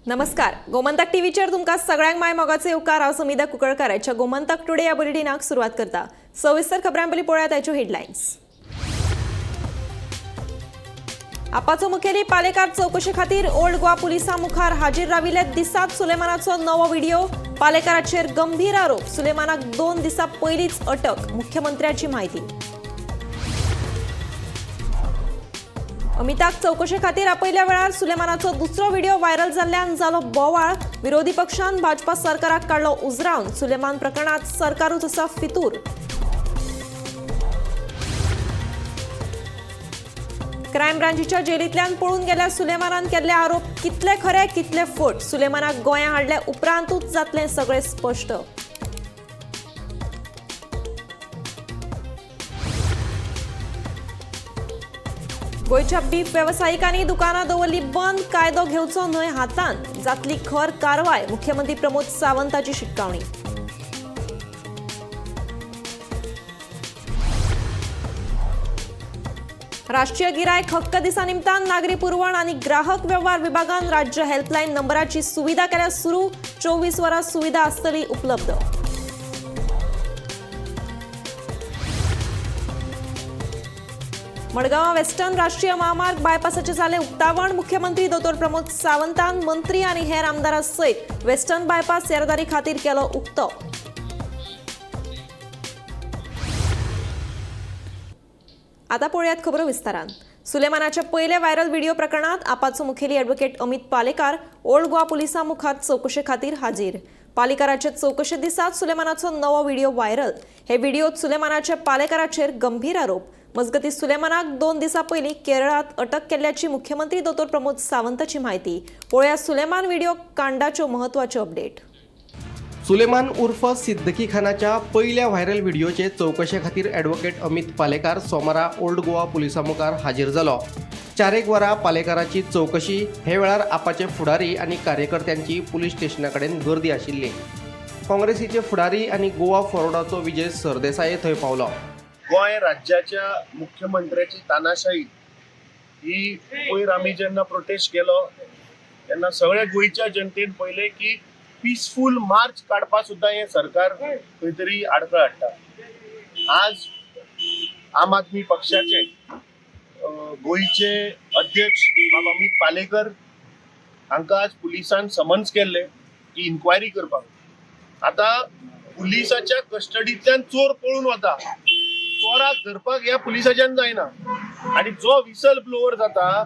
नमस्कार, गोमंतक टीव्हीचेर तुमकां सगळ्यांक माय मोगाचो येवकार. हांव समिधा कुंकळकार. आयच्या गोमंतक टुडे ह्या बुलेटिनाक सुरवात करता. सविस्तर खबरां पयलीं पळयात आयच्यो हेडलायन्स. आपाचो मुखेली पालेकार चवकशे खातीर ओल्ड गोवा पुलिसां मुखार हाजीर राविल्ले. दिसात सुलेमानाचो नवो व्हिडिओ. पालेकाराचेर गंभीर आरोप. सुलेमानाक 2 दिसां पयलींच अटक, मुख्यमंत्र्याची म्हायती. अमिताक चवकशे खातीर आपयल्या वेळार सुलेमानाचो दुसरो व्हिडिओ व्हायरल जाल्ल्यान जालो बोवाळ. विरोधी पक्षान भाजपा सरकाराक काडलो उजरावन. सुलेमान प्रकरणात सरकारूच आसा फितूर. क्रायम ब्रांचीच्या जेलींतल्यान पळून गेल्या सुलेमानान केल्ले आरोप कितले खरे, कितले फट? सुलेमानाक गोंया हाडले उपरांतूच जातलें सगळें स्पश्ट. गोंयच्या बीफ वेवसायिकांनी दुकानां दवरली बंद. कायदो घेवचो न्हय हातान, जातली खर कारवाय. मुख्यमंत्री प्रमोद सावंताची शिटकावणी. राष्ट्रीय गिरायक हक्क दिसा निमतान नागरी पुरवण आनी ग्राहक वेव्हार विभागान राज्य हेल्पलायन नंबराची सुविधा केल्या सुरू. 24 वरां सुविधा आसतली उपलब्ध. मडगांव वेस्टर्न राष्ट्रीय महामार्ग बायपासाचे जाले उक्तावण. मुख्यमंत्री दोतोर प्रमोद सावंतान मंत्री आनी हेर आमदारां सयत वेस्टर्न बायपास येरादारी खातीर केलो उक्तो. आता पळोवयात खबरो विस्तारान. सुलेमानाच्या पयले व्हायरल व्हिडिओ प्रकरणात आपाचो मुखेली ॲडव्होकेट अमित पालेकार ओल्ड गोवा पुलिसां मुखार चवकशे खातीर हाजीर. पालेकाराचे चवकशे दिसात सुलेमानाचो नवो व्हिडिओ व्हायरल. हे व्हिडिओत सुलेमानाचे पालेकाराचेर गंभीर आरोप. मजगती सुलेमानाक 2 दिसां पयलीं केरळात अटक केल्ल्याची मुख्यमंत्री दोतोर प्रमोद सावंताची म्हायती. पळोवया सुलेमान व्हिडिओ कांडाच्यो महत्वाच्यो अपडेट. सुलेमान उर्फ सिद्दकी खानाच्या पयल्या व्हायरल व्हिडिओचे चवकशे खातीर ॲडव्होकेट अमित पालेकार सोमारा ओल्ड गोवा पुलिसां मुखार हाजीर जालो. 4 वरां पालेकाराची चवकशी. हे वेळार आपाचे फुडारी आनी कार्यकर्त्यांची पुलीस स्टेशना कडेन गर्दी आशिल्ली. काँग्रेसीचे फुडारी आनी गोवा फॉरवर्डाचो विजय सरदेसाय थंय पावलो. गोंय राज्याच्या मुख्यमंत्र्याची तानाशाही ही पयर आमी जेन्ना प्रोटेस्ट केलो तेन्ना सगळ्या गोंयच्या जनतेन पळयलें की पिसफूल मार्च काडपा सुद्दां हें सरकार खंय तरी आडखळ हाडटा. आज आम आदमी पक्षाचे गोंयचे अध्यक्ष बाब अमीत पालेकर हांकां आज पुलिसान समन्स केल्ले की इन्क्वायरी करपाक. आतां पुलिसाच्या कस्टडींतल्यान चोर पळून वता, चोराक धरपाक ह्या पुलिसाच्यान जायना आनी जो विसल ब्लोवर जाता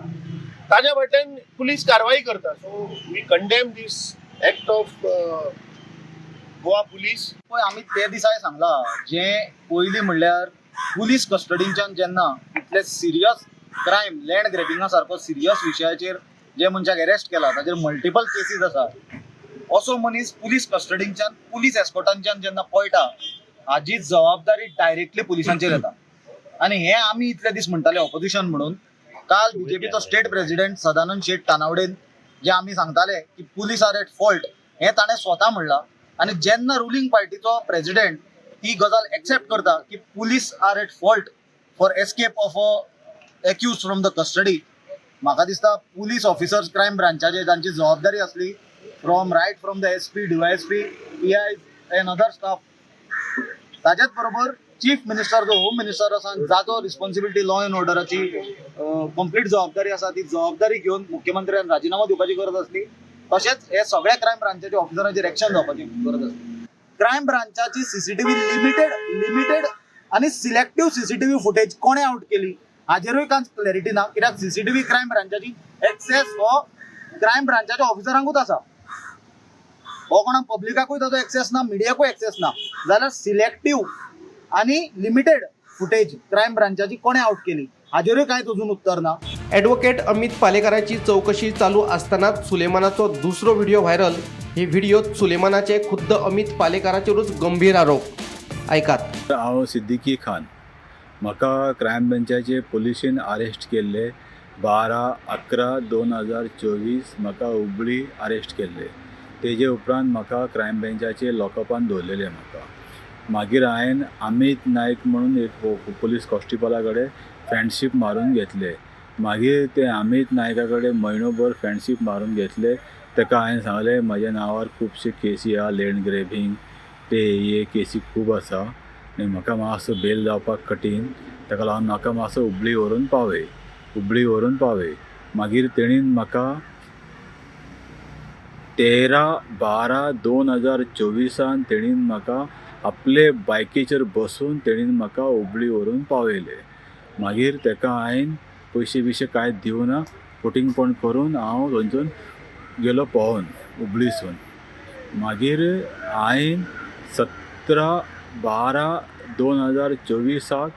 ताज्या फाटल्यान पुलीस कारवाई करता. So we condemn this act of Goa police. पळय, आमी ते दिसाय सांगला, जे पयलीं म्हणल्यार पुलीस कस्टडीच्यान जेन्ना इतले सिरियस क्रायम लँड ग्रेबिंगा सारको सिरियस विशयाचेर जे मनशाक अरेस्ट केला, ताचेर मल्टिपल केसीस आसा, असो मनीस पुलीस कस्टडीच्यान पुलीस एस्कॉटांच्यान जेन्ना पळटा, हाजी जबाबदारी डायरेक्टली पुलिसांचेर येता. आनी हे आमी इतले दीस म्हणटाले ऑपोजिशन म्हणून. काल बीजेपीचो स्टेट प्रेसिडेंट सदानंद शेट तानावडेन जे आमी सांगताले की पुलीस आर एट फॉल्ट, हे ताणें स्वता म्हणलां. आनी जेन्ना रुलींग पार्टीचो प्रेसिडेंट ती गजाल एक्सेप्ट करता की police are at fault for escape of a accused from the custody, म्हाका दिसता पुलीस ऑफिसर्स क्रायम ब्रांचाचे जांची जबाबदारी आसली, from right from the SP, DySP, PI and other staff, ताज्याच बरोबर चीफ मिनिस्टर जो होम मिनिस्टर आसा, जाचो रिस्पॉन्सिबिलिटी लॉ अँड ऑर्डराची कंप्लीट जबाबदारी आसा, ती जबाबदारी घेवन मुख्यमंत्र्यान राजिनामो दिवपाची गरज आसली. तशेंच हे सगळ्या क्रायम ब्रांचाच्या ऑफिसरांचेर एक्शन जावपाची गरज आसली. क्रायम ब्रांचाची सीसीटीव्ही लिमिटेड आनी सिलेक्टीव सीसीटीव्ही फुटेज कोणें आवट केली हाजेरूय कांयच क्लॅरिटी ना. कित्याक सीसीटीव्ही क्रायम ब्रांचाची एक्सेस हो क्रायम ब्रांचाच्या ऑफिसरांकूच आसा, हो कोणा पब्लिकाकूय ताचो एक्सेस ना, मिडियाकूय एक्सेस ना. जाल्यार सिलेक्टीव आनी लिमिटेड फुटेज क्रायम ब्रांचाची कोणें आवट केली हाजेरूय कांयच अजून उत्तर ना. ॲडव्होकेट अमित पालेकाराची चवकशी चालू असतानाच सुलेमानाचो दुसरो व्हिडिओ व्हायरल. हे व्हिडिओत सुलेमानाचे खुद्द अमित पालेकाराचेरूच गंभीर आरोप. आयकात. हांव सिद्दीकी खान. म्हाका क्रायम ब्रांचाचे पुलिशेन अरेस्ट केल्ले 12/11/2024. म्हाका हुबळी अरेस्ट केल्ले. तेजे उपरांत म्हाका क्रायम ब्रांचाचे लॉकअपान दवरलेले. म्हाका मागीर हांवें अमीत नायक म्हणून एक पुलीस कॉन्स्टेबला कडेन फ्रेंडशीप मारून घेतले. मागीर ते अमीत नायका कडेन म्हयनोभर फ्रेंडशीप मारून घेतले. ताका हांवें सांगलें म्हज्या नांवार खुबशे केसी आहा, लँड ग्रेबींग ते हे केसी खूब आसा आनी म्हाका मातसो बेल जावपाक कठीण, ताका लागून म्हाका मातसो हुबळी व्हरून पावय, हुबळी व्हरून पावय. मागीर तेणीन म्हाका 13/12/2024 तेणीन म्हाका आपले बायकीचेर बसून तेणीन म्हाका हुबळी व्हरून पावयलें. मागीर ताका हांवें पयशे बियशे कांयच दिवना, फटींगपण करून हांव थंयसून गेलो पळोन हुबळीसून. मागीर हांवें 17/12/2024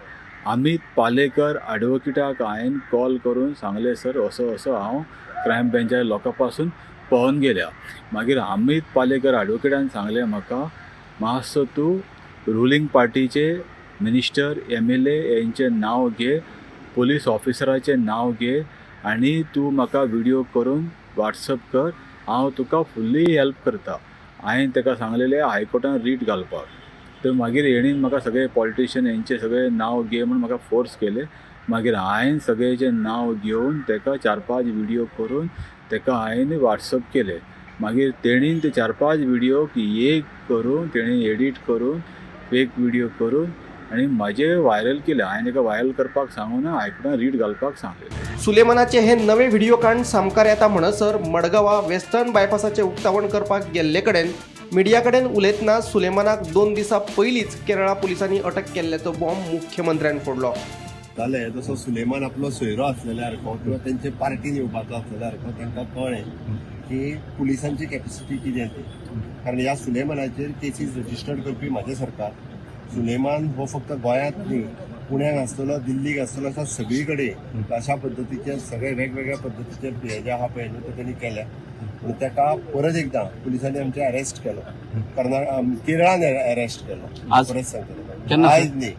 अमीत पालेकर एडवोकेटाक हांवें कॉल करून सांगलें, सर असो असो हांव क्रायम ब्रांचा लोकां पासून पळोवन गेल्या. मागीर अमीत पालेकर एडवोकेटान सांगलें म्हाका, मातसो तूं रुलींग पार्टीचे मिनिस्टर MLA हेंचें नांव घे, पोलीस ऑफिसराचें नांव घे आनी तूं म्हाका विडियो करून वॉट्सएप कर, हांव तुका फुल्ली हेल्प करता. हांवें ताका सांगलेलें हायकोर्टान रीट घालपाक. तर मागीर हेणीन म्हाका सगळे पॉलिटिशियन हेंचे सगळे नांव घे म्हूण म्हाका फोर्स केले. मागीर हांवें सगळ्याचें नांव घेवन ताका 4-5 विडियो करून ताका हांवें वॉट्सएप केले. मागीर तेणीन ते 4-5 विडियोक एक करून तेणी एडीट करून फेक विडियो करून आनी म्हाजे व्हायरल केले. हांवें ताका व्हायरल करपाक सांगूना, हायकोर्टान रीट घालपाक सांगलेलें. सुलेमानाचे हे नवे व्हिडिओ कांड सामकार येता म्हणसर मडगांवा वेस्टर्न बायपासाचें उक्तावण करपाक गेल्ले कडेन मिडिया कडेन उलयतना सुलेमानाक 2 दिसां पयलींच केरळा पुलिसांनी अटक केल्ल्याचो बॉम्ब मुख्यमंत्र्यान फोडलो. जालें तसो सुलेमान आपलो सोयरो आसलेल्या सारको किंवा तेंचे पार्टीन येवपाचो आसलेल्या सारको तांकां कळ्ळें की पुलिसांची कॅपॅसिटी कितें ती. कारण ह्या सुलेमानाचेर केसीस रजिस्टर्ड करपी म्हाजें सरकार. सुलेमान हो फक्त गोंयांत न्ही, पुण्याक आसतलो, दिल्लीक आसतलो, अशा सगळी कडेन अशा पद्दतीचे सगळे वेगवेगळ्या पद्दतीचे हे जे आहा पळय न्हू ते तेणी केल्या. पूण ताका परत एकदां पुलिसांनी आमचे अरेस्ट केलो, केरळान अरेस्ट केलो. परत सांगता, आयज न्ही,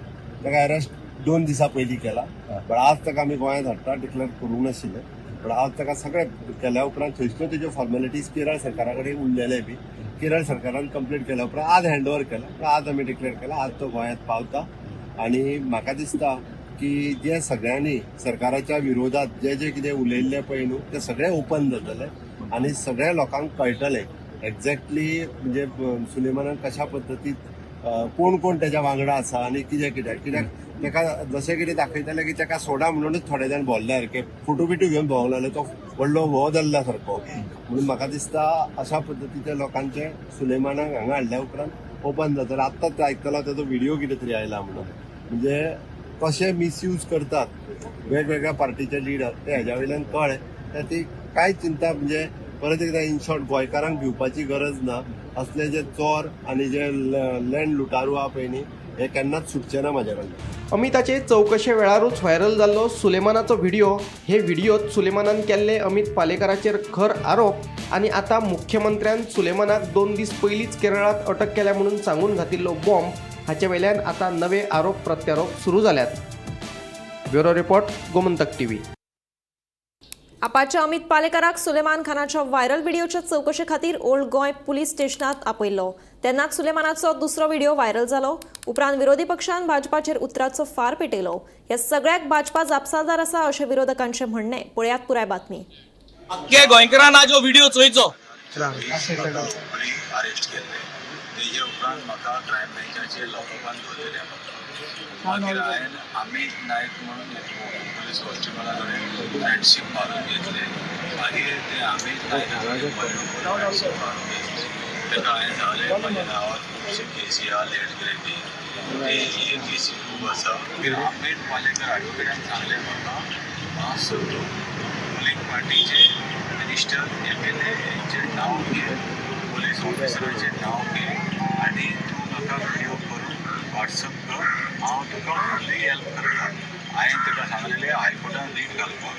ताका अरेस्ट 2 दिसां पयलीं केला, पण आज ताका आमी गोंयांत हाडटा, डिक्लेअर करूंक नाशिल्लें. पण आज ताका सगळें केल्या उपरांत थंयसर तेज्यो फॉर्मेलिटीज केरळ सरकारा कडेन उरलेले बी केरळ सरकारान कंप्लीट केल्या उपरांत आज हँड ओवर केला. पण आज आमी डिक्लेअर केला, आज तो गोंयांत पावता. आनी म्हाका दिसता की जे सगळ्यांनी सरकाराच्या विरोधात जे जे कितें उलयल्लें पळय न्हू ते सगळें ओपन जातलें आनी सगळ्या लोकांक कळटलें एक्झॅक्टली म्हणजे सुलेमानान कशा पद्दतीत कोण कोण तेज्या वांगडा आसा आनी कितें कित्याक कित्याक ताका जशें कितें दाखयताले की ताका सोडा म्हणूनच थोडे जाण भोंवले सारके फोटो बिटो घेवन भोंवंक लागले, तो व्हडलो हो जाल्ल्या सारको. म्हणून म्हाका दिसता अशा पद्दतीच्या लोकांचे सुलेमानाक हांगा हाडल्या उपरांत ओपन जातलें. आत्ताच आयकला ताचो व्हिडिओ कितें तरी आयला म्हणून, म्हणजे कशे मिसयूज करतात वेगवेगळ्या पार्टीचे लिडर ते हेज्या वयल्यान कळ्ळें. त्या ती कांय चिंता म्हणजे परत एकदां इन शॉर्ट गोंयकारांक भिवपाची गरज ना. असले जे चोर आनी जे लँड लुटारू आहा पळय न्ही हे केन्नाच सुटचे ना म्हाज्या कडल्यान. अमिताचे चवकशे वेळारूच व्हायरल जाल्लो सुलेमानाचो व्हिडिओ. हे व्हिडिओत सुलेमानान केल्ले अमित पालेकाराचेर खर आरोप आनी आतां मुख्यमंत्र्यान सुलेमानाक 2 दीस पयलींच केरळांत अटक केल्या म्हणून सांगून घातिल्लो बॉम्ब हाचे वयल्यान आतां नवे आरोप प्रत्यारोप सुरू जाल्यात. Bureau report, Gomantak TV. आपाच्या अमित पालेकाराक सुलेमान खानाच्या व्हायरल व्हिडिओच्या चवकशे खातीर ओल्ड गोंय पुलीस स्टेशनात आपयल्लो. तेन्नाच सुलेमानाचो दुसरो व्हिडिओ व्हायरल जालो. उपरांत विरोधी पक्षान भाजपाचेर उतराचो फार पेटयलो. ह्या सगळ्याक भाजपा जापसालदार आसा अशें विरोधकांचें म्हणणें. पळयात पुराय बातमी. अख्खे गोंयकारान आज हो व्हिडिओ चोयचो. अरेस्ट केल्ले तेजे उपरांत म्हाका क्रायम ब्रांचाचे लॉकअपान दवरलेले म्हाका. मागीर हांवें अमीत नायक म्हणून एक पुलीस कॉन्स्टेबला कडेन फ्रेंडशीप मारून घेतले. मागीर ते अमीत नायका कडेन फ्रेंडशीप मारून घेतले. ताका हांवें सांगलें म्हाज्या नांवार खुबशे केसी आहा, लँड ग्रेबींग ते हे केसी खूब आसा. मागीर अमीत पालेकर एडवोकेटान सांगलें म्हाका, मातसो तूं रुलींग पार्टीचे मिनिस्टर MLA हेंचें नांव घे, पोलीस ऑफिसराचें नांव घे आनी तूं म्हाका व्हिडिओ करून वॉट्सएप कर, हांव तुका फुल्ली हेल्प करता. हांवें ताका सांगलेलें हायकोर्टान रीट घालपाक.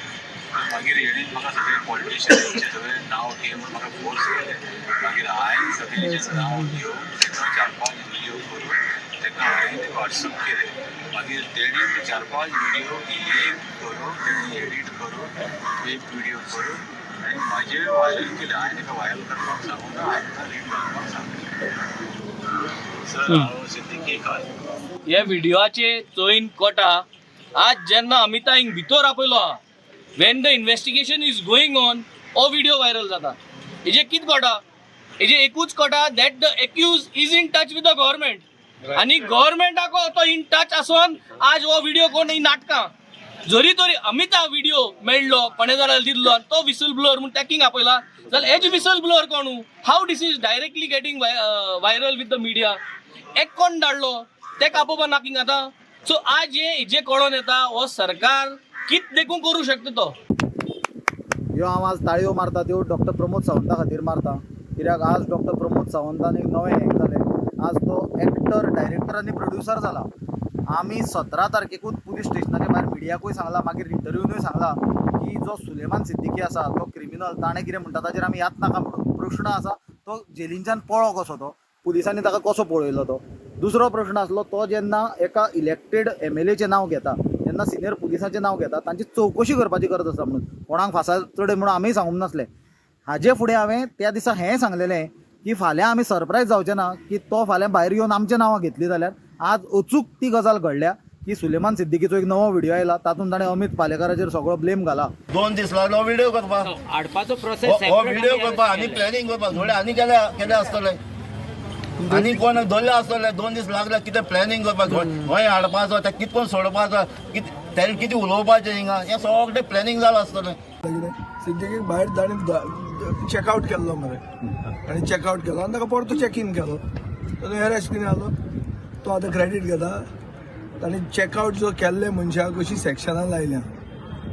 मागीर हेणीन म्हाका सगळे पॉलिटिशियनांचे सगळे नांव घे म्हूण म्हाका फोर्स केले. मागीर हांवें सगळ्यांचें नांव घेवन ताका 4-5 व्हिडिओ करून ताका हांवें वॉट्सएप केले. मागीर तेणी ते 4-5 व्हिडिओ एक करून तेणी एडीट करून एक व्हिडिओ करून आनी म्हाजे व्हायरल केले. हांवें ताका व्हायरल करपाक सांगूना, हायकोर्टान रीट घालपाक सांगलें. सर हांव सिद्दीकी खान. हे व्हिडिओचे चोयन कोटा आज जेन्ना अमिता हिंग भितर आपयलो आहा When the investigation is going on हो व्हिडिओ व्हायरल जाता. हेजे कितें कळटा? हेजे एकूच कळटा that the accused is in touch with the government आनी गव्हर्मेंटाको तो इन टच आसोन आज हो व्हिडिओ कोण ही नाटकां जरी तरी अमिता व्हिडिओ मेळ्ळो कोणे जाल्यार दिल्लो आनी तो विसल ब्लोअर म्हूण टॅकिंग आपयला जाल्यार हेज विसल ब्लोअर कोणू? How this is directly getting viral with the media? एक कोण धाडलो तेका आपोवपा नाकिंग आतां. सो आज हे जे कळोन येता हो सरकार कित देखून करूं शकता तो. ह्यो हांव आज ताळयो मारता त्यो डॉक्टर प्रमोद सावंता खातीर मारता, कित्याक आज डॉक्टर प्रमोद सावंतान एक नवें हें जालें, आज तो एक्टर, डायरेक्टर आनी प्रोड्युसर जाला. आमी 17 तारखेकूच पुलीस स्टेशनाच्या भायर मिडियाकूय सांगलां, मागीर इंटरव्यूनूय सांगलां की जो सुलेमान सिद्दीकी आसा तो क्रिमिनल, ताणें कितें म्हणटा ताचेर आमी याद नाका म्हणून. प्रश्न आसा तो जेलींच्यान पळो कसो, तो पुलिसांनी ताका कसो पळयलो तो. दुसरो प्रश्न आसलो तो जेन्ना एका इलेक्टेड एमएलएचें नांव घेता तेन्ना सिनियर पुलिसांचें नांव घेता, तांची चवकशी करपाची गरज आसा म्हणून. कोणाक फासा चडय म्हणून आमीय सांगूंक नासलें. हाजे फुडें हांवें त्या दिसा हें सांगलेलें की फाल्यां आमी सरप्रायज जावचें ना की तो फाल्यां भायर येवन आमचें नांवां घेतली जाल्यार. आज अचूक ती गजाल घडल्या की सुलेमान सिद्दीकीचो एक नवो व्हिडिओ आयला, तातूंत ताणें अमीत पालेकाराचेर सगळो ब्लेम घाला. 2 दीस लागलो व्हिडिओ करपाक, हाडपाचो प्रोसेस हो व्हिडिओ करपाक आनी प्लॅनिंग करपाक थोडे आनी केले आसतले, आनी कोण धरले आसतले. 2 दीस लागले कितें प्लॅनिंग करपाक, गोंय हाडपाचो, ते कितें कोण सोडपाचो, तेणें कितें उलोवपाचें हिंगा, हें सगळें प्लॅनिंग जालां आसतलें. सिद्दीकीक भायर ताणें चॅकआवट केल्लो मरे, आनी चॅकआवट केलो आनी ताका परतो चॅक इन केलो. तो एरेस्ट कितें जालो तो आतां क्रेडीट घेता. ताणें चॅकआवट जो केल्ले मनशाक अशी सेक्शनां लायल्या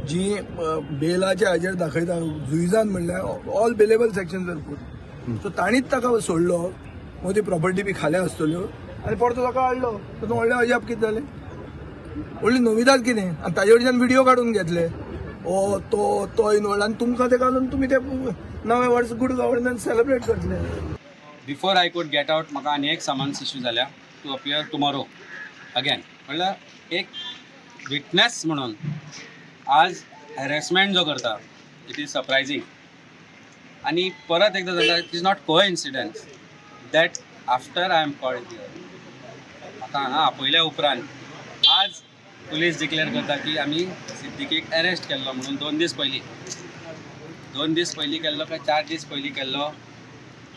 जी बेलाच्या हाजेर दाखयता, जुईजान म्हणल्यार all bailable section are put. So ताणीच ताका सोडलो, मग ती प्रॉपर्टी बी खाल्या आसतल्यो आनी परतो ताका हाडलो. तातूंत व्हडलें अजाप कितें जालें, व्हडली नविदाद कितें? आनी ताजे कडच्यान व्हिडिओ काडून घेतले, ओ तो तो इनवॉल्ड, आनी तुमकां ते घालून तुमी ते नवें वर्स गुड गव्हर्नन्स सेलिब्रेट करतले. Before I could get out म्हाका आनी एक समन्स इश्यू जाल्या टू अपियर टुमॉरो अगेन. म्हणल्यार एक विटनेस म्हणून आज हॅरेसमेंट जो करता, it is surprising. आनी परत एकदां जाता, it is not coincidence that after I am called here, म्हाका हांगा आपयल्या उपरांत आज पुलीस डिक्लेअर करता की आमी सिद्दीकीक अरेस्ट केल्लो म्हणून. 2 दीस पयलीं, 2 दीस पयलीं केल्लो काय 4 दीस पयलीं केल्लो,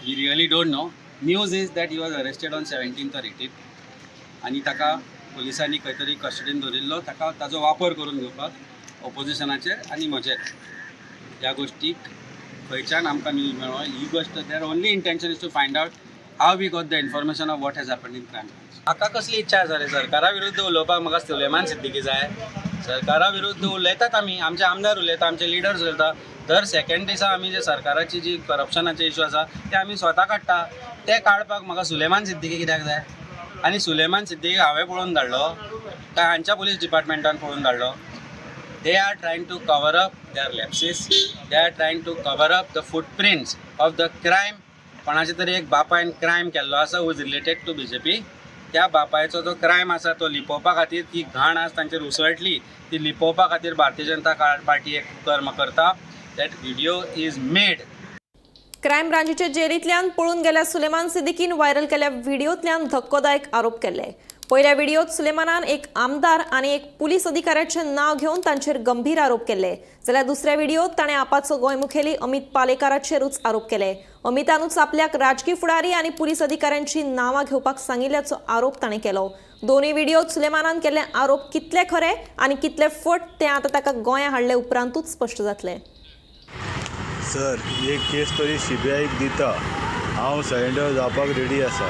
we really don't know. News is that he was arrested on 17th or 18th आनी ताका पुलिसांनी खंय तरी कस्टडीन दवरिल्लो, ताका ताजो वापर करून घेवपाक ओपोजिशनाचेर आनी म्हजेर. ह्या गोश्टीक खंयच्यान आमकां न्यूज मेळ्ळो ही गोश्ट, their only intention is to find out how we got the information of what has happened in crime. म्हाका कसली इच्छा आसा रे सरकारा विरुद्ध उलोवपाक? म्हाका सुलेमान सिद्दीकी जाय. सरकारा विरुद्ध उलयतात आमी, आमचे आमदार उलयता, आमचे लिडर्स उलयता. दर सेकंड दिसा आमी जे सरकाराची जी करप्शनाचे इशू आसा ते आमी स्वता काडटा. ते काडपाक म्हाका सुलेमान सिद्दीकी कित्याक जाय? आनी सुलेमान सिद्दीकी हांवें पळोवन धाडलो काय हांच्या पुलीस डिपार्टमेंटान पळोवन धाडलो? They are trying to cover up their lapses, they are trying to cover up the footprints of the crime. कोणाचे तरी एक बापायन क्रायम केल्लो आसा who is related to BJP. त्या बापायचो जो क्रायम आसा तो लिपोवपा खातीर ती घाण आज तांचेर उसळटली, ती लिपोवपा खातीर भारतीय जनता पार्टी एक कर्म करता. That video is made. Crime ब्रांचीच्या जेलींतल्यान पळून गेल्या सुलेमान सिद्दीकीन व्हायरल केल्ल्या व्हिडिओंतल्यान धक्कोदायक आरोप केल्ले. पयल्या व्हिडिओत सुलेमानान एक आमदार आनी एक पुलीस अधिकाऱ्याचें नांव घेवन तांचेर गंभीर आरोप केल्ले, जाल्यार दुसऱ्या व्हिडिओत ताणें आपाचो गोंय मुखेली अमित पालेकाराचेरूच आरोप केले. अमितानूच आपल्याक राजकी फुडारी आनी पुलीस अधिकाऱ्यांची नांवां घेवपाक सांगिल्ल्याचो आरोप ताणें केलो. दोनूय व्हिडिओत सुलेमानान केल्ले आरोप कितले खरे आनी कितले फट ते आतां ताका गोंया हाडले उपरांतूच स्पश्ट जातले. सर, एक केस तरी सीबीआयक दिता, हांव सरेंडर जावपाक रेडी आसा.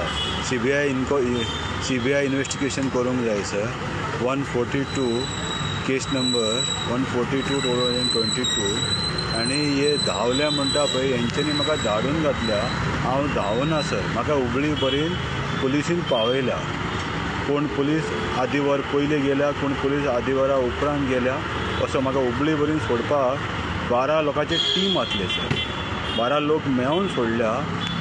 सीबीआय इन्वेस्टिगेशन करूंक जाय सर. 142 केस नंबर 142 2022. आनी हे धांवल्या म्हणटा पळय, हेंच्यांनी म्हाका धाडून घातल्या. हांव धांवना सर, म्हाका हुबळी पर्यंत पुलिसीन पावयल्या. कोण पुलीस आदी वर पयलीं गेल्या, कोण पुलीस आदी वरा उपरांत गेल्या, असो म्हाका हुबळी पर्यंत सोडपाक 12 लोकांचे टीम आसले सर. 12 लोक मेळून सोडल्या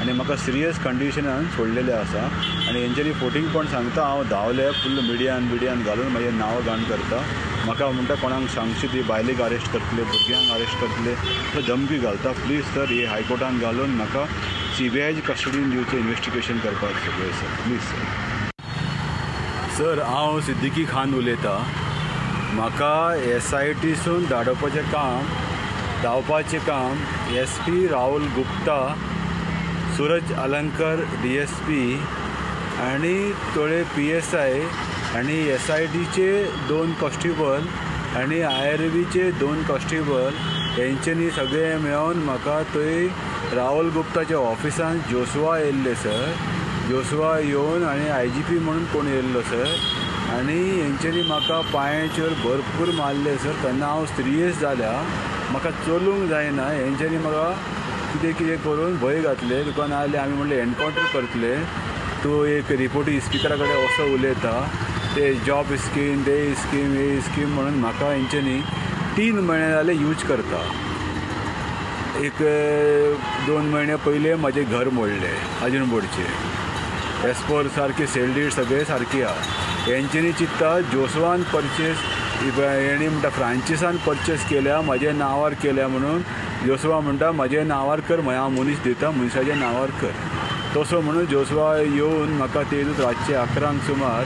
आनी म्हाका सिरियस कंडिशनान सोडलेले आसा. आनी हेंच्यांनी फोटिंगपण सांगता, हांव धांवले फुल्ल मिडियान बिडियान घालून म्हाजें नांव घाण करता. म्हाका म्हणटा कोणाक सांगची ती बायलेक अरेस्ट करतले, भुरग्यांक अरेस्ट करतले, तो धमकी घालता. प्लीज सर, हे हायकोर्टान घालून म्हाका सीबीआयची कस्टडीन दिवचें, इन्वेस्टिगेशन करपाक सगळें सर, प्लीज सर. सर, हांव सिद्दीकी खान उलयतां. म्हाका एस I टीसून धाडोवपाचें काम धांवपाचें काम S P Rahul Gupta, Suraj Alankar D S P आनी थोडे पी एस I आनी एस I टीचे 2 कॉन्स्टेबल आनी I R बीचे 2 कॉन्स्टेबल हेंच्यांनी सगळे मेळोन म्हाका थंय राहुल गुप्ताच्या ऑफिसान जोसवा येयल्ले सर. जोसवा येवन आनी I G P म्हणून कोण येयल्लो सर आनी हेंच्यांनी म्हाका पांयाचेर भरपूर मारले सर. तेन्ना हांव सिरियस जाल्या, म्हाका चलूंक जायना. हेंच्यांनी म्हाका कितें कितें करून भंय घातले. तुका नाजाल्यार आमी म्हणलें एनकावंटर करतले, तूं एक रिपोर्टी स्पिकरा कडेन असो उलयता, ते जॉब स्कीम ते स्कीम हे स्कीम म्हणून म्हाका हेंच्यांनी 3 म्हयने जाले यूज करता. एक 2 म्हयने पयले म्हजें घर मोडलें अजून बोडचें. एसपोर सारकी सेल्डीड सगळें सारकी आहा. हेंच्यांनी चिंत्ता जोसवान परचेस हेणी म्हणटा फ्रांसिसान परचेस केल्या म्हज्या नांवार केल्या म्हणून. जोसवा म्हणटा म्हज्या नांवार कर, हांव मनीस दिता, मनशाच्या नांवार कर. तसो म्हणून जोसवा येवन म्हाका ते रातचे 11 सुमार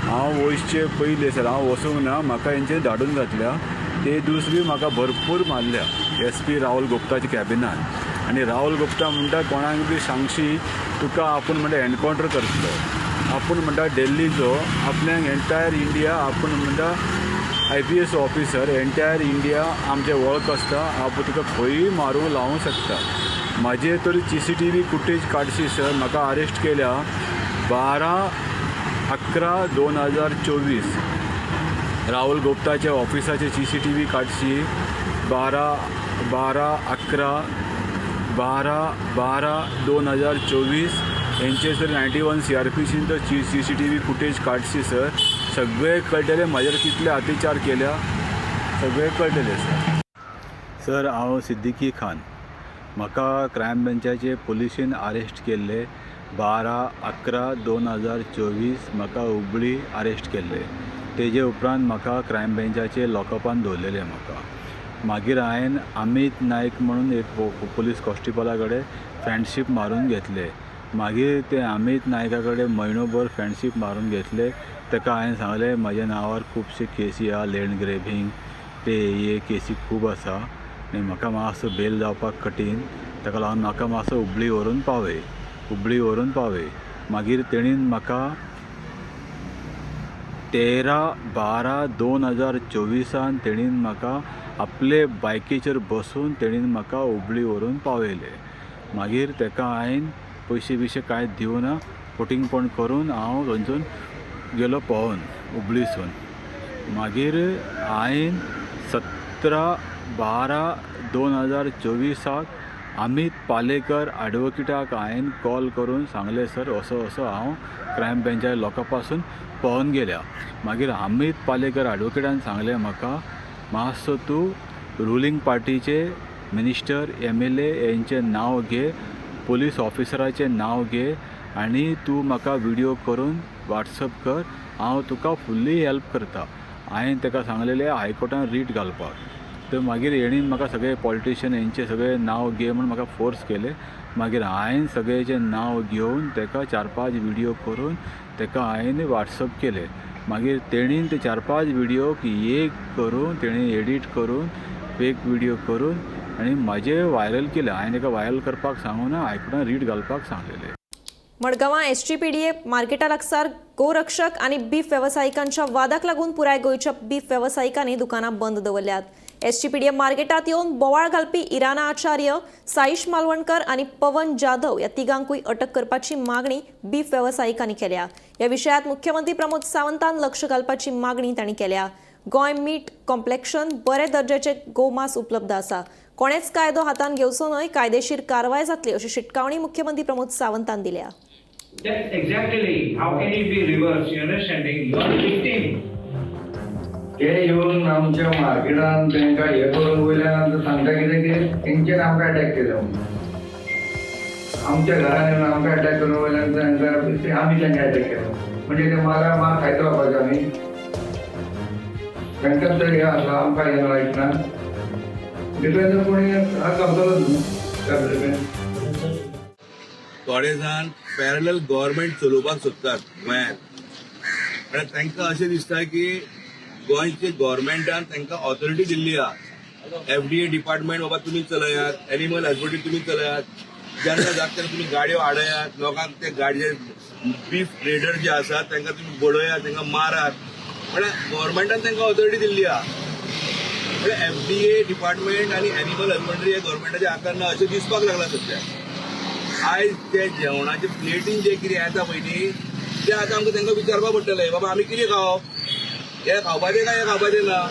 हांव वचचे पयले सर हांव वचूंक ना, म्हाका हेंच्यांनी धाडून घातल्या. ते दीस बी म्हाका भरपूर मारल्या एस पी राहुल गुप्ताच्या कॅबिनान. आनी राहुल गुप्ता म्हणटा कोणाक बी सांगशी तुका आपूण म्हणटा एनकावंटर करतलो, आपूण म्हणटा दिल्लीचो, आपल्याक एंटायर इंडिया आपूण म्हणटा I P S officer, entire India आमचे वळख आसता, आपूण तुका खंयूय मारूंक लावूंक शकता. म्हाजे तर C C T V footage काडशी sir. म्हाका अरेस्ट केल्या 12/11/2024 राहुल गुप्ताच्या ऑफिसाचे सी सी टी व्ही काडशी. 12/12/2024 हेंचे sir 91 C R P scene तर C C T V footage काडशी sir. सगळे कळटले म्हाजेर कितले अत्याचार केल्या, सगळे कळटले सर. सर हांव सिद्दीकी खान. म्हाका क्रायम ब्रांचाचे पुलिशेन अरेस्ट केल्ले 12/11/2024 म्हाका हुबळी अरेस्ट केल्ले. तेजे उपरांत म्हाका क्रायम ब्रांचाचे लॉकअपान दवरलेले म्हाका. मागीर हांवें अमीत नायक म्हणून एक पुलीस कॉन्स्टेबला कडेन फ्रेंडशीप मारून घेतले. मागीर ते अमीत नायका कडेन म्हयनोभर फ्रेंडशीप मारून घेतले. ताका हांवें सांगलें म्हज्या नांवार खुबशे केसी आहा, लँड ग्रेबींग ते हे केसी खूब आसा आनी म्हाका मातसो बेल जावपाक कठीण, ताका लागून म्हाका मातसो हुबळी व्हरून पावय, हुबळी व्हरून पावय. मागीर तेणीन म्हाका 13/12/2024 तेणीन म्हाका आपले बायकीचेर बसून तेणीन म्हाका हुबळी व्हरून पावयले. मागीर ताका हांवें पयशे बियशे कांय दिवना, फटींगपण करून हांव थंयसून गेलो पळोवन हुबळीसून. मागीर हांवें 17/12/2024 अमीत पालेकर एडवोकेटाक हांवें कॉल करून सांगलें सर असो असो हांव क्रायम ब्रांचा लोकां पासून पळोवन गेल्या. मागीर अमीत पालेकर एडवोकेटान सांगलें म्हाका मातसो तूं रुलींग पार्टीचे मिनिस्टर एम एल ए हेंचें नांव घे, पुलीस ऑफिसराचें नांव घे आनी तूं म्हाका विडियो करून वॉट्सअप कर, हांव तुका फुल्ली हेल्प करता. हांवें ताका सांगलेलें हायकोर्टान रीट घालपाक. तर मागीर हेणीन म्हाका सगळे पॉलिटिशियन हेंचे सगळे नांव घे म्हूण म्हाका फोर्स केले. मागीर हांवें सगळ्याचें नांव घेवन ताका 4-5 विडियो करून ताका हांवें वॉट्सअप केले. मागीर तेणीन ते 4-5 विडियोक एक करून तेणी एडीट करून फेक विडियो करून आनी म्हाजे व्हायरल केले. हांवें ताका व्हायरल करपाक सांगूना, हायकोर्टान रीट घालपाक सांगलेलें. मडगांवां एसजीपीडीए मार्केटा लागसार गोरक्षक आनी बीफ वेवसायिकांच्या वादाक लागून पुराय गोंयच्या बीफ वेवसायिकांनी दुकानां बंद दवरल्यात. एसजीपीडीए मार्केटात येवन बोवाळ घालपी इराना आचार्य, साईश मालवणकर आनी पवन जाधव ह्या तिगांकूय अटक करपाची मागणी बीफ वेवसायिकांनी केल्या. ह्या विशयात मुख्यमंत्री प्रमोद सावंतान लक्ष घालपाची मागणी तांणी केल्या. गोंय मीट कॉम्प्लेक्शन बरे दर्जाचे गोमांस उपलब्ध आसा, कोणेच कायदो हातान घेवचो न्हय, कायदेशीर कारवाय जातली अशी शिटकावणी मुख्यमंत्री प्रमोद सावंतान दिल्या. That's exactly how can it be reversed? You understanding? You are the victim. ते येवन आमच्या मार्केटान तांकां हें करून वयल्यान सांगता कितें की तेंचेर आमकां अटॅक केलो म्हणून, आमच्या घरान येवन आमकां अटॅक करून वयल्यान तांकां आमी तांकां अटॅक केलो म्हणजे ते मारा मार खायत रावपाचें आमी. तांकां तर हें आसा, आमकां हें रायट ना. डिफेंडर कोणी हात घालतलोच न्हू त्या डिफेंड. थोडे जाण पॅरलल गव्हर्मेंट चलोवपाक सोदतात गोंयांत, म्हळ्यार तांकां अशें दिसता की गोंयचे गव्हर्मेंटान तांकां ऑथॉरिटी दिल्ली आहा. एफडीए डिपार्टमेंट बाबा तुमी चलयात, एनिमल हजबंडरी तुमी चलयात, जेन्ना जाता तेन्ना तुमी गाडयो आडयात, लोकांक ते गाडये बीफ ट्रेडर जे आसात तांकां तुमी बडयात, तांकां मारात. म्हळ्यार गव्हर्मेंटान तांकां ऑथॉरिटी दिल्ली आहा. म्हळ्यार एफडीए डिपार्टमेंट आनी एनिमल हजबंडरी हे गव्हर्मेंटाच्या हातान ना अशें दिसपाक लागलां सध्या. आयज ते जेवणाचे प्लेटीन जे कितें येता पळय न्ही, ते आतां आमकां तांकां विचारपाक पडटलें, बाबा आमी कितें खावप, हें खावपाचें काय हें खावपाचें ना.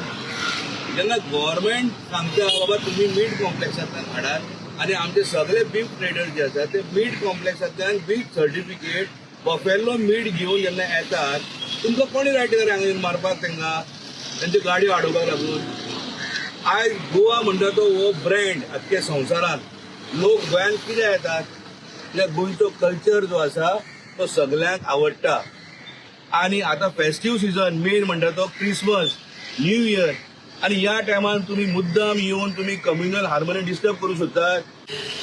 जेन्ना गव्हर्मेंट सांगता बाबा तुमी मीट कॉम्प्लेक्सांतल्यान हाडात आनी आमचे सगळे बीफ ट्रेडर जे आसात ते मीट कॉम्प्लेक्सांतल्यान बीफ सर्टिफिकेट बफेलो मीट घेवन जेन्ना येतात, तुमकां कोणी रायट दिला हांगा येवन मारपाक तांकां, तांच्यो गाडयो आडोवपाक लागून? आयज गोवा म्हणटा तो हो ब्रँड आख्ख्या संवसारांत. लोक गोंयांत कित्याक येतात? कित्याक गोंयचो कल्चर जो आसा तो सगल्यांक आवडटा. आनी आतां फेस्टीव सिजन मेन म्हणटा तो क्रिसमस, न्यू इयर, आनी ह्या टायमान तुमी मुद्दाम येवन तुमी कम्युनल हार्मनी डिस्टर्ब करूंक सोदतात.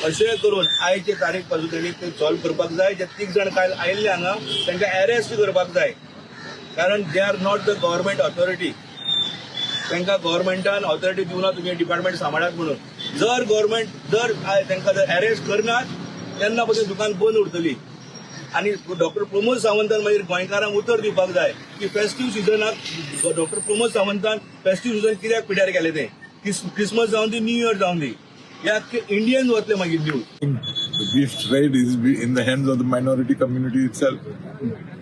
अशें करून आयचे तारीख पासून तेणी ते सॉल्व करपाक जाय. जे तीग जाण काल आयिल्ले हांगा तांकां अरेस्ट करपाक जाय, कारण they are not the government authority. तांकां गव्हर्मेंटान ऑथॉरिटी दिवना तुमी डिपार्टमेंट सांबाळात म्हणून. जर गव्हर्मेंट जर तांकां जर अरेस्ट करनात तेन्ना पसून दुकान बंद उरतली. आनी डॉक्टर प्रमोद सावंतान मागीर गोंयकारांक उतर दिवपाक जाय की फेस्टीव सिजनाक डॉक्टर प्रमोद सावंतान फेस्टीव सिजन कित्याक पिड्यार केलें तें. क्रिसमस जावन दी, न्यू इयर जावन दी, हे आख्खे इंडियन वतले मागीर news. The beef trade is in the hands of the minority community itself.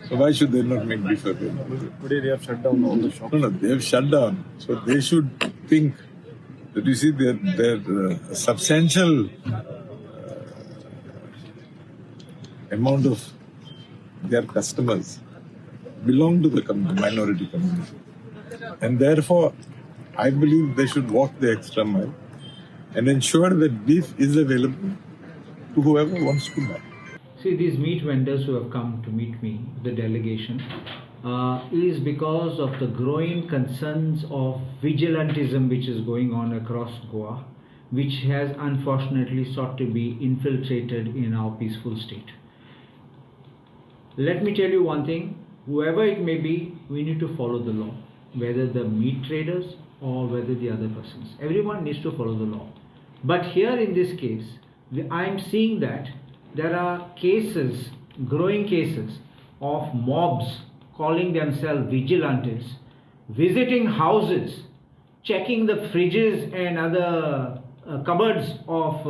So why should they not make beef available? Today they have shut down all the shops. No, they have shut down. So they should think that, you see, their substantial amount of their customers belong to the minority community. And therefore, I believe they should walk the extra mile and ensure that beef is available to whoever wants to buy. See, these meat vendors who have come to meet me, the delegation, is because of the growing concerns of vigilantism which is going on across Goa, which has unfortunately sought to be infiltrated in our peaceful state. Let me tell you one thing, whoever it may be, we need to follow the law, whether the meat traders or whether the other persons. Everyone needs to follow the law. But here in this case, I am seeing that there are cases, growing cases of mobs calling themselves vigilantes, visiting houses, checking the fridges and other cupboards of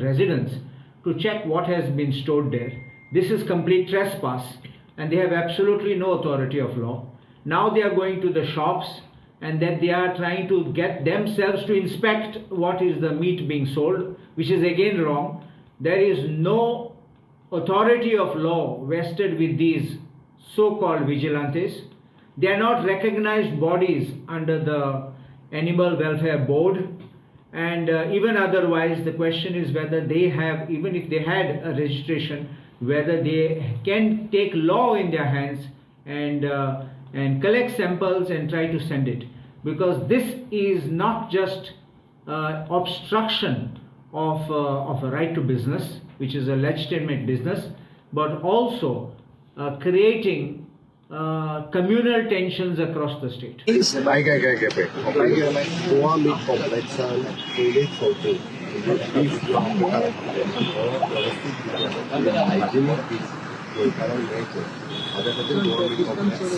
residents to check what has been stored there. This is complete trespass and they have absolutely no authority of law. Now they are going to the shops and then they are trying to get themselves to inspect what is the meat being sold, which is again wrong. There is no authority of law vested with these so-called vigilantes. They are not recognized bodies under the Animal Welfare Board, and even otherwise the question is whether they have, even if they had a registration, whether they can take law in their hands and collect samples and try to send it, because this is not just obstruction of a right to business, which is a legitimate business, but also creating communal tensions across the state. Goa मीट कॉम्प्लेक्सान पयलेच फावटी beef जो प्रकार आसा तो वेवस्थीत hygienic beef गोंयकारांक मेळचें हाज्या खातीर गोवा मीट कॉम्प्लेक्स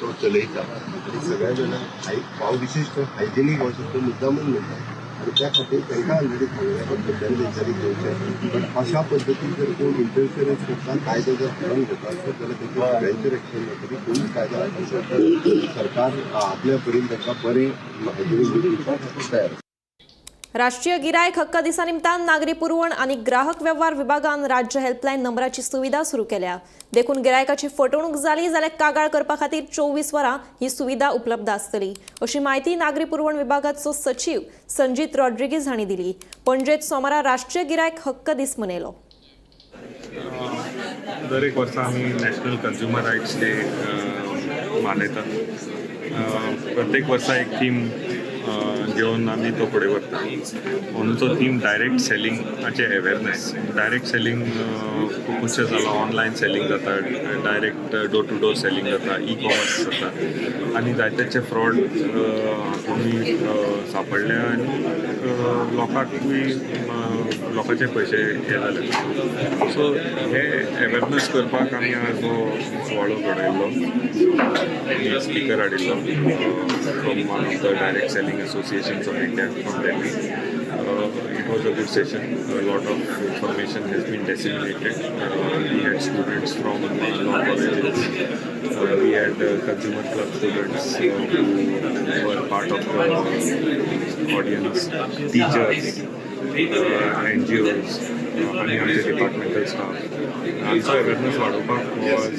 तो चलयता आनी सगळ्या जाणांक हांव विशेश करून हायजिनीक हो शब्द मुद्दामून म्हणटा आनी त्या खातीर तांकां ऑलरेडी सांगलें पद्दतीन तेंच्यांनी घेवचें. बट अशा पद्दतीन जर कोण इंटरफिरन्स करता, कायदो जर हाडून घेता आसत जाल्यार तेजेर सगळ्यांचेर एक्शन जातली. कोणूच कायदो हाडून घेता, सरकार आपल्या परीन तांकां बरें हायजिनीक बीफ दिवपाक तयार. राष्ट्रीय गिरायक हक्क दिसा निमतान नागरी पुरवण आनी ग्राहक वेव्हार विभागान राज्य हेल्पलायन नंबराची सुविधा सुरू केल्या. देखून गिरायकाची फटवणूक जाली जाल्यार कागाळ करपा खातीर 24 वरां ही सुविधा उपलब्ध आसतली, अशी म्हायती नागरी पुरवण विभागाचो सचीव संजीत रॉड्रिगीज हांणी दिली. पणजेत सोमारा राष्ट्रीय गिरायक हक्क दीस मनयलो. दर एक वर्सा आमी नॅशनल कंज्युमर रायट्स डे मनयतात. प्रत्येक वर्सा एक थीम घेवन आमी तो फुडें व्हरता. अंदूचो थीम डायरेक्ट सेलिंगाचे अवेरनेस. डायरेक्ट सेलिंग खुबशें जालां, ऑनलायन सेलिंग जाता, direct door to door selling जाता, ई कॉमर्स जाता आनी जायत्याचे फ्रॉड हातूंत सांपडले आनी लोकांकूय लोकांचे पयशे हे जाले. सो हे अवेरनेस करपाक आमी आज हो सुवाळो घडयल्लो. स्पिकर हाडिल्लो from one of the direct selling associations of India from Delhi. It was a good session. A lot of information has been disseminated. We had students from law colleges. We had consumer club students who were part of the audience, teachers, NGOs, आनी आमचे departmental staff. आमचो awareness वाडोवपाक was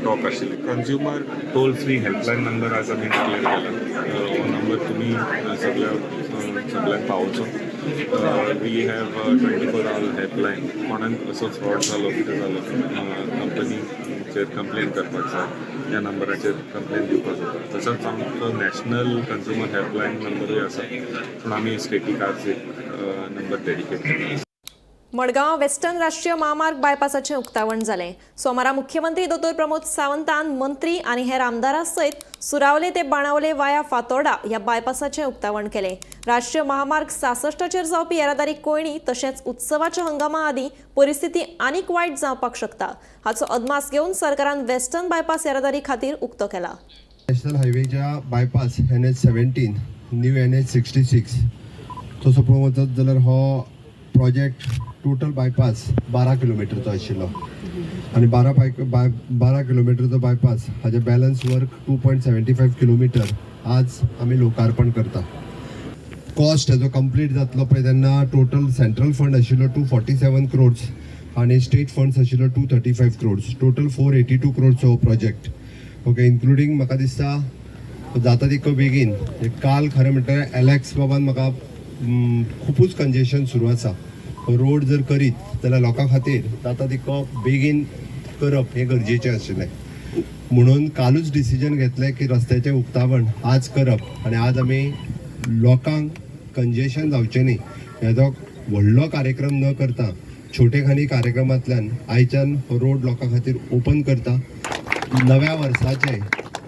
talk आशिल्ली. Consumer toll free helpline number आज आमी declare केला. हो number तुमी सगळ्या सगळ्यांक पावोवचो. We have 24 hour helpline. कोणाक असो फ्रॉड जालो, कितें जालो, कंपनीचेर कंप्लेन करपाक जाय, ह्या नंबराचेर कंप्लेन दिवपाक जाता. तसोच आमचो नॅशनल कंज्युमर हेल्पलायन नंबरूय आसा, पूण आमी स्टेटीक आज एक नंबर डेडिकेट केला. मडगांव वेस्टर्न राष्ट्रीय म्हामार्ग बायपासाचें उक्तावण जालें. सोमारा मुख्यमंत्री दोतोर प्रमोद सावंतान मंत्री आनी हेर आमदारां सयत सुरावले ते बाणावले वाया फातोर्डा ह्या बायपासाचें उक्तावण केलें. राष्ट्रीय महामार्ग 66चेर जावपी येरादारी कोंयडी तशेंच उत्सवाच्या हंगामा आदीं परिस्थिती आनीक वायट जावपाक शकता, हाचो अदमास घेवन सरकारान वेस्टर्न बायपास येरादारी खातीर उक्तो केला. नॅशनल हायवेच्या bypass NH 17, new NH 66, तसो पळोवंक वचत जाल्यार हो प्रोजेक्ट टोटल बायपास 12 किलोमिटरचो आशिल्लो आनी 12 किलोमिटरचो बायपास हाजे balance work 2.75 kilometre आज आमी लोकार्पण करता. कॉस्ट हेजो कंप्लीट जातलो पळय तेन्ना टोटल सेंट्रल फंड आशिल्लो 247 क्रोड्स आनी स्टेट फंड्स आशिल्लो 235 crores, total 482 क्रोड्स हो प्रोजेक्ट. ओके, इन्क्लुडींग म्हाका दिसता जाता तितको बेगीन. काल खरें म्हणल्यार एलेक्स बाबान म्हाका खुबूच कंजेशन सुरू आसा, रोड जर करीत जाल्यार लोकां खातीर जाता तितको बेगीन करप हें गरजेचें आशिल्लें, म्हणून कालूच डिसिजन घेतलें की रस्त्याचें उक्तावण आज करप आनी आज आमी लोकांक कंजेशन जावचें न्ही हेजो व्हडलो कार्यक्रम न करता छोटेखानी कार्यक्रमांतल्यान आयच्यान हो रोड लोकां खातीर ओपन करता. नव्या वर्साचें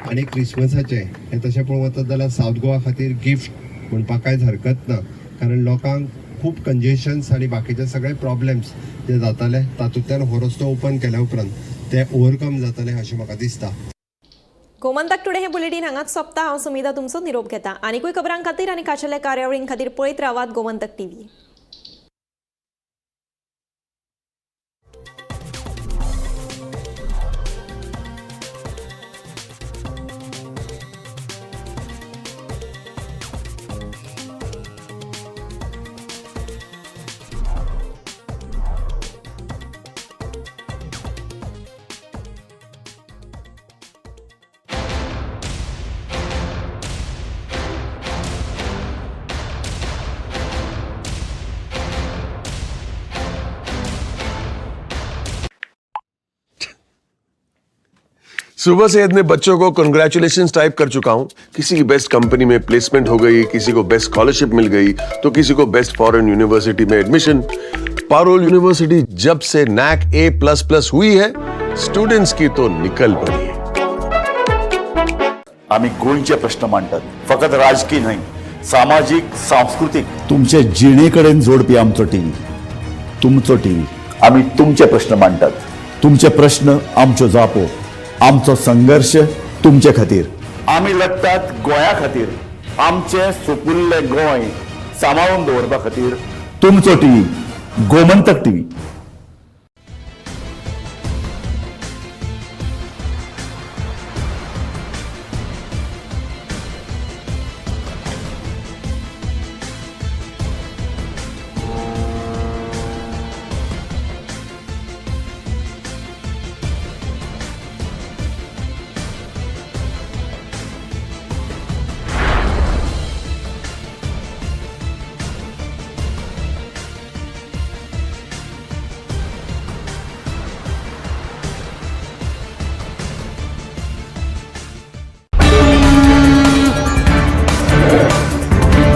आनी क्रिसमसाचें हें तशें पळोवंक वचत जाल्यार सावथ गोवा खातीर गिफ्ट म्हणपाक कांयच हरकत ना, कारण लोकांक खूब कंजेशन्स आनी बाकीचे सगळे प्रॉब्लेम्स जे जाताले तातूंतल्यान हो रस्तो ओपन केल्या उपरांत ते ओवरकम जातले अशें म्हाका दिसता. गोमंतक टुडे हे बुलेटीन हांगाच सोंपता. हांव सुमिधा तुमचो निरोप घेता. आनिकूय खबरां खातीर आनी खाशेल्या कार्यावळीं खातीर पळयत रावात गोमंतक टीव्ही. सुबह से इतने बच्चों को कंग्रेचुलेशन टाइप कर चुका हूं. किसी की बेस्ट कंपनी में प्लेसमेंट हो गई, किसी को बेस्ट स्कॉलरशिप मिल गई, तो किसी को बेस्ट फॉरेन यूनिवर्सिटी में एडमिशन. पारोल यूनिवर्सिटी जब से नैक ए++ हुई है, स्टूडेंट्स की तो निकल पड़ी है. आमी गोंयचे प्रश्न मांडटात, फकत राजकीय न्हय, सामाजीक, सांस्कृतीक, तुमचे जिणे कडेन जोडपी आमचो टीव्ही, तुमचो टीव्ही. आमी तुमचे प्रश्न मांडटात, तुमचे प्रश्न आमच्यो जापो, आमचो संघर्श तुमचे खातीर. आमी लढटात गोंया खातीर, आमचें सुपुल्लें गोंय सांबाळून दवरपा खातीर. तुमचो टीव्ही, गोमंतक टीव्ही.